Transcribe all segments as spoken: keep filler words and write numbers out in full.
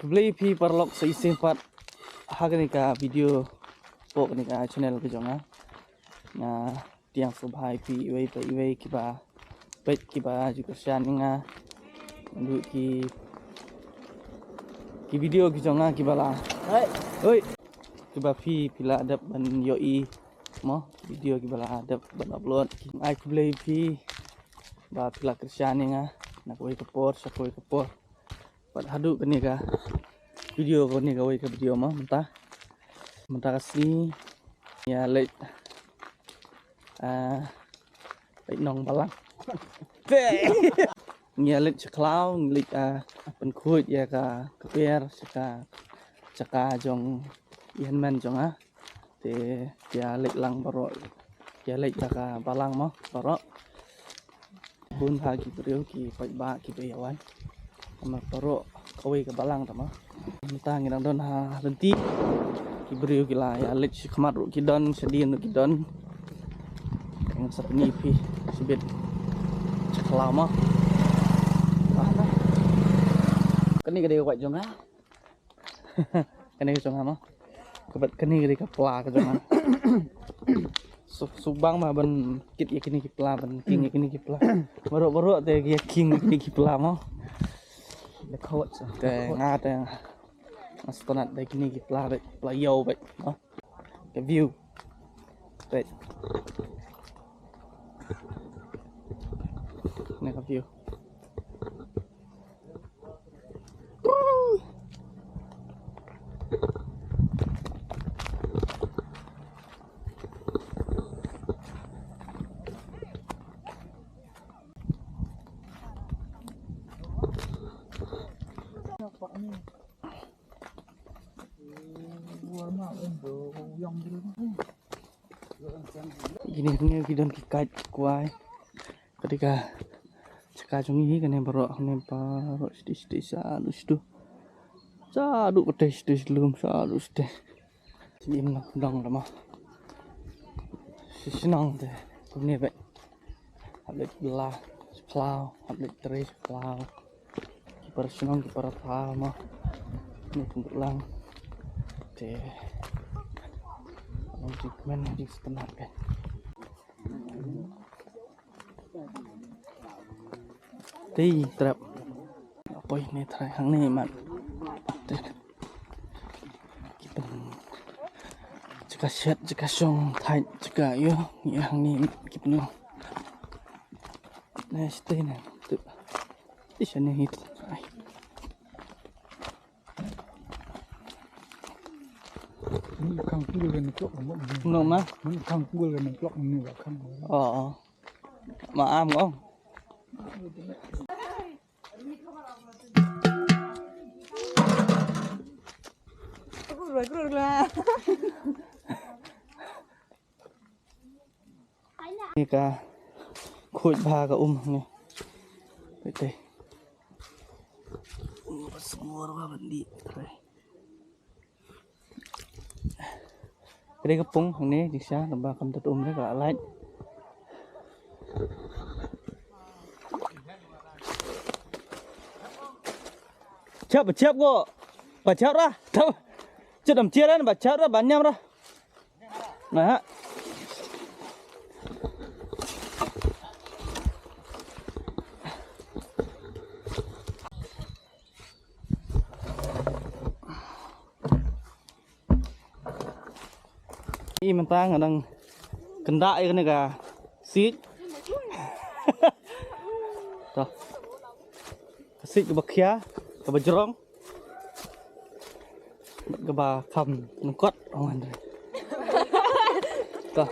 Blei phi paralok sa shisien pat ha kane ka video hapoh kane ka channel ka jong nga. Nga pdiang sngewbha ïa phi iwei pa iwei kiba peit, kiba ju kyrshan ïa nga. Naduh ki, ki video ki jong nga kiba la, hoi, kiba phi, phi la dep ban ïohi mo, video kiba la dep ban upload. Ai khublei phi ba phi la kyrshan ïa nga na kawei ka por sha kawei ka por. Bad haduh kane ka video, kane kawei ka video mo mynta. Mynta ka sngi ngi ïa leit, ah, leit nong balang. Ngi ïa leit sha khlaw, ngi leit, ah, pynkhuid ïa ka kper sha ka jaka jong i hynmen jong nga. Te ïa leit lang baroh, ïa leit da ka balang mo baroh. Bun ha ki briew ki paidbah kiba ïa wan. Namar baroh kawei ka balang ta mo. Mynta ngi dang don ha lynti. Ki briew ki la ïa leit shakhmat ruh ki don, shadien ruh ki don. Ngan sa pyni phi shibit sha khlaw mo. Kane ka dei ka wait jong nga. Kane ka jong nga mo. Ka bad kane ka dei ka pla ka jong nga. Suk suk bang ma ban kit ïa kine ki pla, ban king ïa kine ki pla. Baroh baroh te ïa king ïa kine ki pla mo. Te nga te nga sngewtynnat da kine ki pla bad pla ïew bad mo. Ka view. Bad ne ka view. Kine hangne ki don ki kait ki kwai. Ka dei ka jaka jong ngi kane baroh, kane baroh shatei shatei shaduh shaduh. Shaduh katei shatei shalum shaduh shatei. Im na dong da ma. Shi shnong te kumne bad. Hap leit bylla sha khlaw, hap leit trei sha khlaw. Ki para shnong ki para thaw ma. Ni kum lang. Te long jingkmen jingstad ka. Te trap. Poi ne trai hangne mat. Te. Ki pyn jaka shet jaka shong thait jaka ïoh ngi hangne ki pyn long. Ne stay ne. Tu. Isha ne hit. Ai. Mun khang kul kan klok. Mun ma? Mun khang kul kan klok ni ba khang. Oh. Ma am ngong. Ni ka khuid bha ka um ni. Te te. Um ba sngor ba ban dih. Kre ka pung ni di sa naba kam tat um ni ka light. Chap chap ko. Ba chap ra. Chap dam chia ra ba chap ra ba nyam ra. Nah. I mynta nga dang kynda ïa kane ka siej. To. Ka siej kaba khia, kaba jrong. Bad kaba kham nyngkot ong Andre. Ka.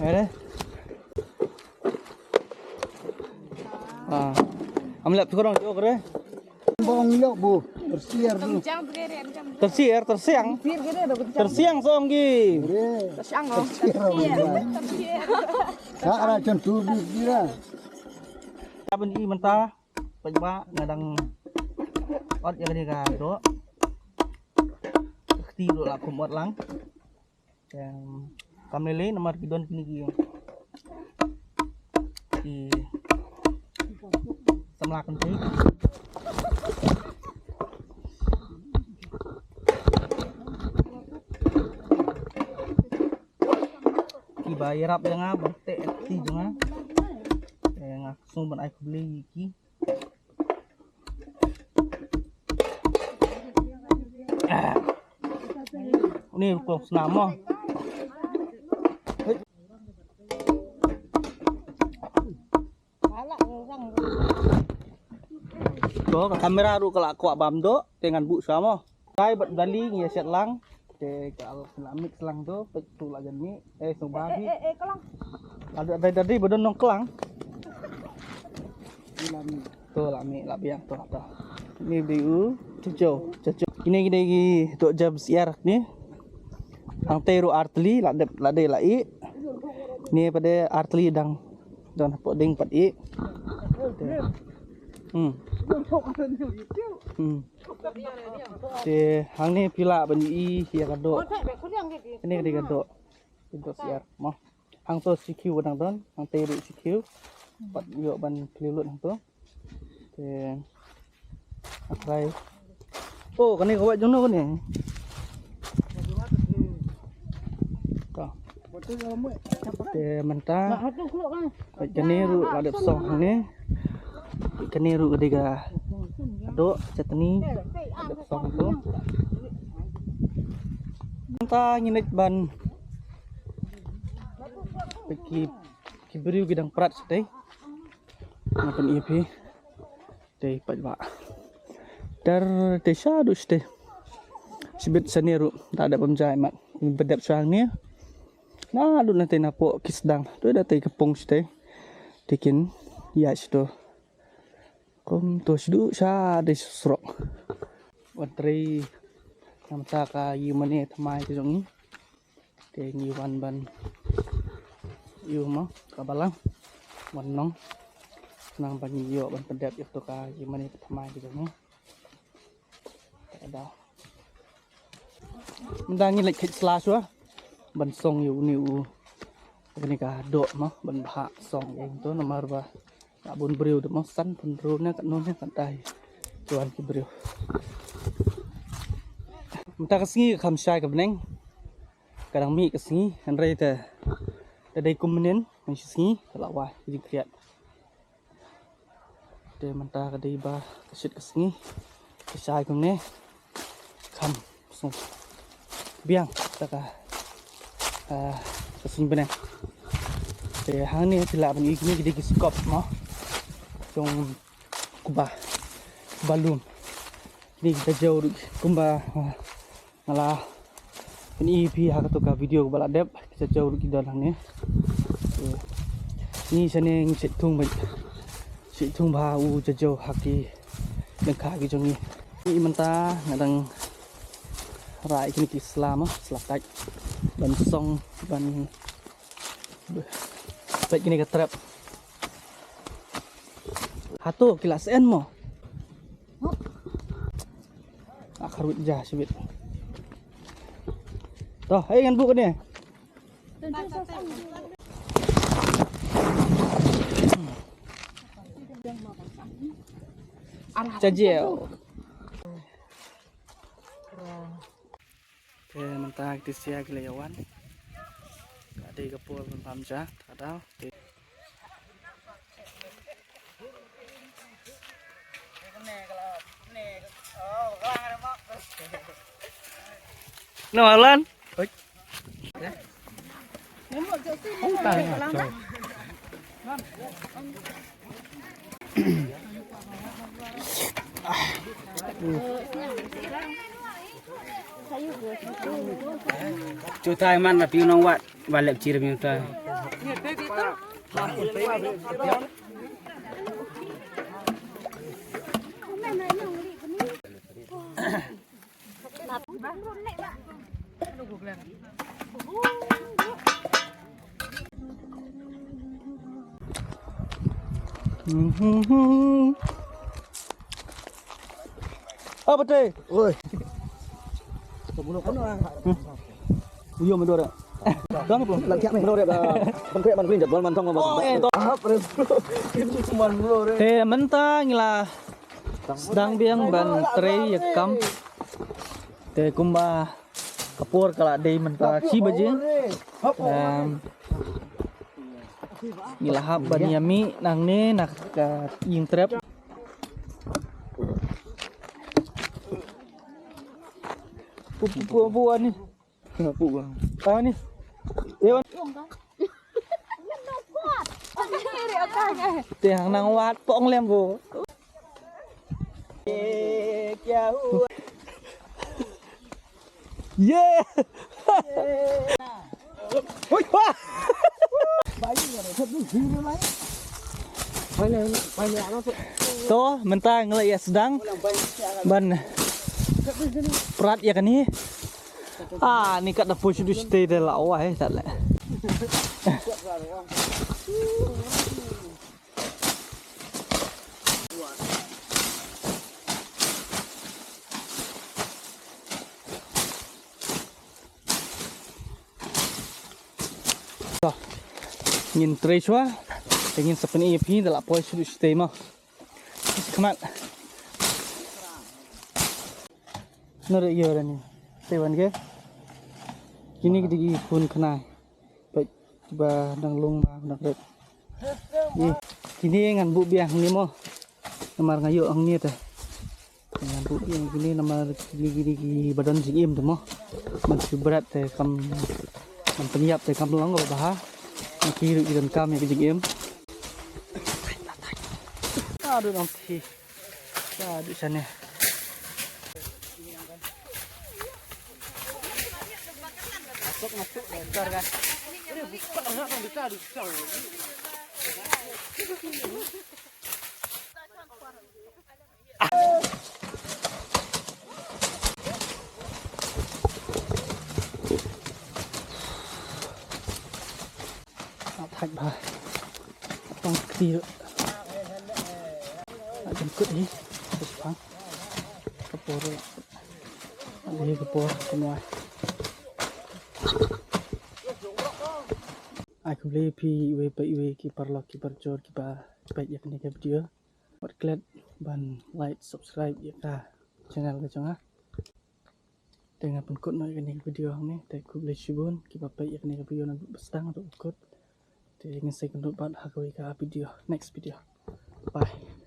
Ai re. Ah. Am lap tu korang jok re. Bong lok bu. Tersier tu. Tersier, tersiang. Tersiang song gi. Tersiang. Sa ra chon tu bi kira. Ka ban i mynta. Pynba nga dang ot ïa kane ka doh. Ka kti ruh la kum ot lang. Em, kam lei lei namar ki don kine ki, ki Samla kan ti. Ki ba ïarap ïa nga ban teh ti jong nga. Eh, nga sngew ban ai khublei ïa ki. Ah. Ni klong snam mo. To ka kamera ruh ka la kwah bam doh, te ngan buh shuwa mo. Kai bad dali ngi ïa shet lang. Te ka la mix lang to, peit tu la jan ni. Eh, song ba bi. Eh, eh, eh, klang. Ada, ada, ada, ba don nongklang. To la mih, la biang to, to. Ni dei u, cucu, cucu. Kine, kine ki doh jam siar ni. Hangtei ruh artylli, la dep, la dei la ih. Ni pat de artylli dang don hapoh ding pat ih. Hmm. Hmm. Te hangne phi lah ban ïohi ïa ka doh. Kane ka dei ka doh. Ka doh siar mo. Hangto shi kiew ka dang don, hangtei ruh shi kiew. Pat ïoh ban plie lut hangto. Te. Akrai. Oh, kane ka wait jong no kane. Ka. Te mynta. Wait kane ruh la dep song hangne. Kane ruh ka dei ka doh chutney la dep song tu. Mynta ngi leit ban ki, ki briew ki dang prat shatei. Nga pyni ïa phi. Te pat ba. Ter te sha duh shatei. Shibit shane ruh da dep bam jai mat. Ba dep shuwa hangne. Na lut na te na poh ki sdang. Tu da te ka pung shatei. Te kin ïa shato. Kumto shaduh sha dei surok. Wat trei namar ka ïing mane thymmai ka jong ngi. Te ngi wan ban ïoh mo ka balang. Wan nong. Nang ban ïoh ban pyndep ïa to ka ïing mane thymmai ka jong ngi. Te da. Mynta ngi leit kheit sla shuwa ban song ïa une u, kane ka doh mo ban bha song ïa to namar ba la bun briew da mo san pynriew ne katno ne katdai tuan ki briew. Mynta ka sngi ka kham shai ka bneng, ka dang mih ka sngi, hynrei te te dei kum mynnin, mynshi sngi ka la wai ka jingkhriat. Te mynta ka dei ba ka shit ka sngi ka shai kumne. Kham sung biang ta ka, ah, ka sngi bneng. Te hangne phi lah ban i kine ki dei ki skop mo. Jong kuba, kuba lum. Ni kita jauh kumba, ah, Nga la pyni ïa phi ha kato ka video kaba la dep, ki jajew ruh ki don hangne. Ngi shane ngi shait thung bha, shait thung bha u jajew ha ki lyngkha ki jong ngi. Ngi mynta nga dang rai kine ki sla ma, sla kait ban song ban peit kine ka trep. Hato ki la shen mo. Ah, kharwit ja shibit. To, hei ngan buh kane. Jajew. Te mynta ki tisia ki la ïa wan. Ka dei ka por ban pam ja, ta ka daw. Te No, Alan. Chutai man na piu nong wat, ba lep chir piu tai. Apa te? Oi. Uyo mendora. Tang pun. Lang kiak ni. Menurut, ah, menteri man green jadwal man tong man. Oh, eh, to. Ah, pres. Itu cuma menurut. Te mynta ngi la sdang biang ban trei ïa ka kam. Te kumba ka por ka la dei mynta shi baje. Em, ngi la hap ban ïamih nangne na ka ïing trep. Pu, pu, pu, pu, ani. Pu, pu. Ani. Ewan. Te hang nang wad pong lem bu. Yeah. Hui, wah. To, mynta ngi la ïa sdang ban prat ïa kane. Ah, ni kat da push du stay de la wah, eh, tat le. To. Ngin trei shuwa. Te ngin sa pyni ïa phi da la poi shu stay mo. Khmat. Nore ïa ra ni. Te wan ke. Kini ki dei ki khun khnai. Peit ba dang lung ba dang ret. Ï, kine ngan buh biang hangne mo. Namar nga ïoh hangne te. Ngan buh biang kine namar kine kine ki ba don jingim te mo. Man shu bret te kam, man pynïap te kam long ba bha. Ngan ki ruh ki don kam ïa ki jingim. Aduh, nang thi. Ka duk shane. Thait bha. Tang kti. Ajan kut hi. Terus bang. Ka por. Ani ka por kumwai. Ai khublei phi iwei pa iwei ki paralok ki parajor kiba peit ïa kane ka video. Wat klet ban like, subscribe ïa ka channel ka jong nga. Te nga pynkut noh ïa kane ka video hangne. Te khublei shibun kiba peit ïa kane ka video naduh ba sdang haduh ba kut. Te ngin sa ïakynduh pat ha kawei ka video, next video. Bye.